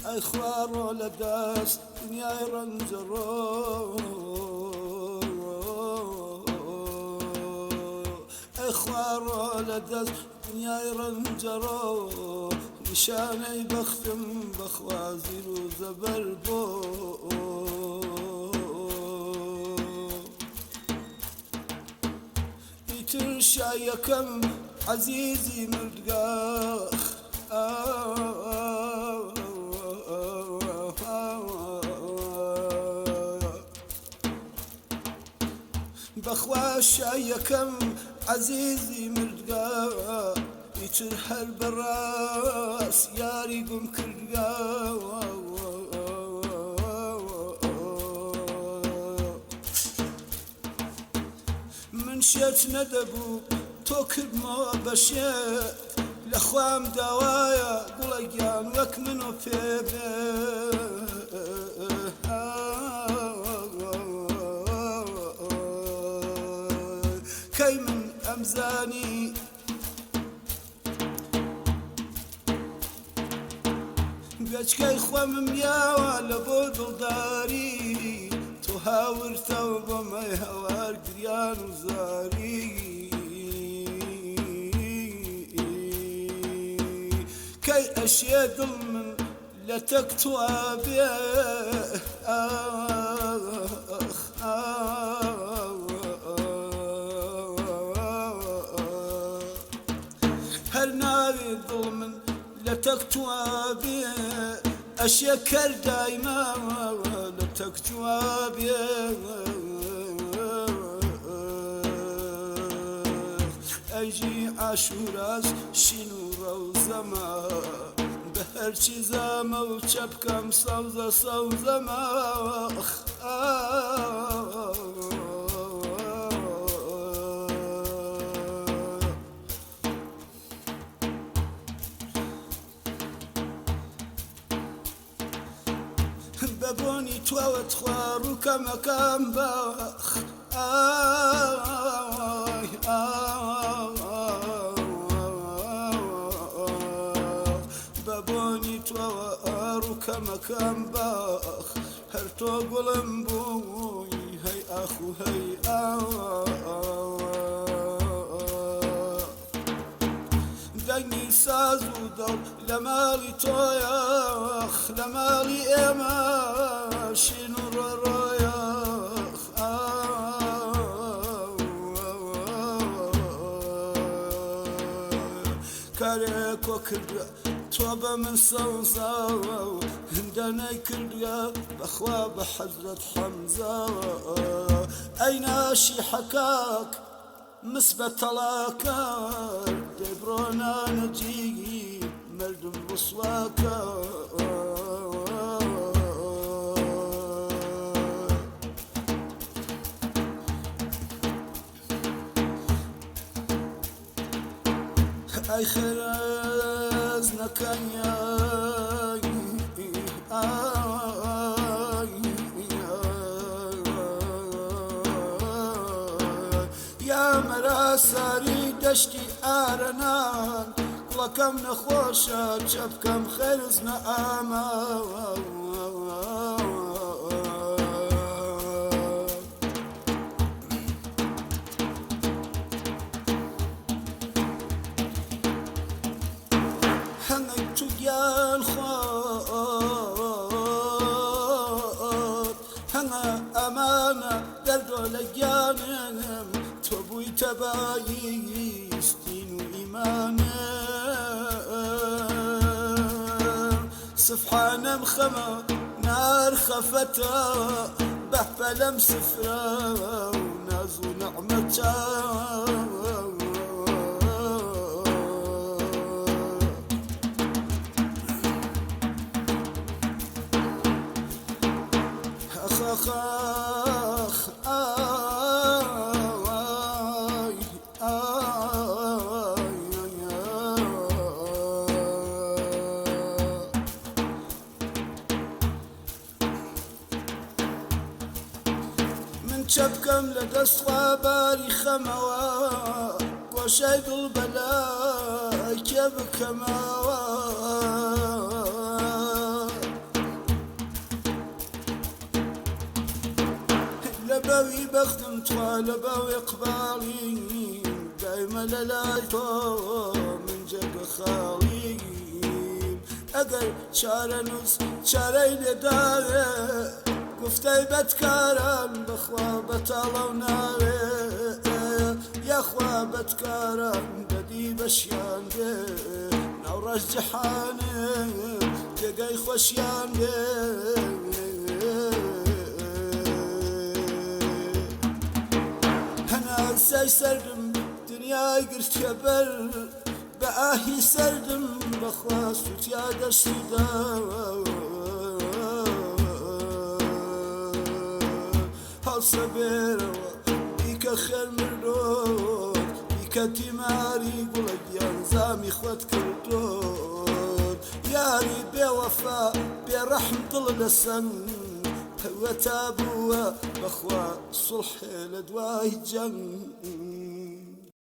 ئەی خوا ڕۆ لە دەست دنیای ڕەنجەڕۆ ئەی خوا ڕۆ لە دەست دنیای ڕەنجەڕۆ نیشانەی بەختم بەخوا زیر و زەبەر بۆ ئیتر شایەکەم عەزیزی مردگاخ بەخوا شایەکەم عەزیزی مردگا ئیتر هەر بەڕاست یاری گوم کردگا. من شێت نەدەبوو تۆ کردمەوە بە شێت لە خوام داوایە گوڵە گیان وەک منۆ پێ بێ. کەی من ئەمزانی گوێچکەی خۆمم یاوە لە بۆ دڵداری تۆ هاورتەوە بۆ مەی هەوار گریان و زاری کەی ئەشێ دڵ من لە تەک تۆ بێ ئاخ هەر ناوی دڵ من لە تەک تۆ بێ ئەشێ کەر دایما لە تەک تۆ بێ ئەیژی عاشوراش شین و ڕەوزەمە بە هەرچی زامە و چەپکەم سەوزە سەوزەمە بە بۆنی تواوە تخوا ڕووکەمەکەم باخ ئای بە بۆنی تواوە ڕووکەمەکەم باخ هەر تۆ گوڵم بووی هەی ئاخ و هەی دەنگی ساز و دڵ لە ماڵی تۆیاخ لە ماڵی ئێمە شین و ڕۆڕۆیاخ کارێ کۆ کردووە تۆ بە من سەوزاوە و هندە نەیکردووە بەخوا بە حەزرەت حەمزە ئەی ناشی حەکاک مس بە تەڵاکار دەی بڕۆ نانەجی مردم ڕسواکە. ئەی خێرز نەکەنیای یا مەراساری دەشتی ئارەنان گوڵەکەم نەخۆشە چەپکەم خێرز نەئامە. هەنگەی تو گیان خۆت هەنگە ئەمانە دەردۆ لە گیانم تۆ بوویتە بایستین و ئیمانم سفحانم خەمە نار خەفەتە بەهپەلەم سفرە و ناز و نەعمەتە. أخ أخ أخ آي آي من چەپکەم لە دەستخوا باری خەمەوە گۆشەی دڵ بەلای کێ بکەمەوە. ڕەوی بەختم توا لە باو ئیقباڵی دایمە لە لای تۆ من جێگە خاڵیم ئەگەر چارەنووس چارەی لێ داوێ گوفتەی بەدکاران بەخوا بەتاڵەو ناوێ یاخوا بەدکاران بەدی بەشیان بێ ناو ڕەش جیحانێ جێگەی خۆشیان بێ. هەناسەی سەردم دنیای گرتە بەر بە ئاهی سەردم بەخوا سووتیا دەشتی دا هەڵسە بێرەوە بیکە خێر مردۆت بیکە تیماری گوڵە گیان زامی خۆت کردۆت یاری بێوەفا بێڕەحم دڵ لە سەنگ هەوەتا بووە بەخوا سوڵحێ لە دوای جەنگ.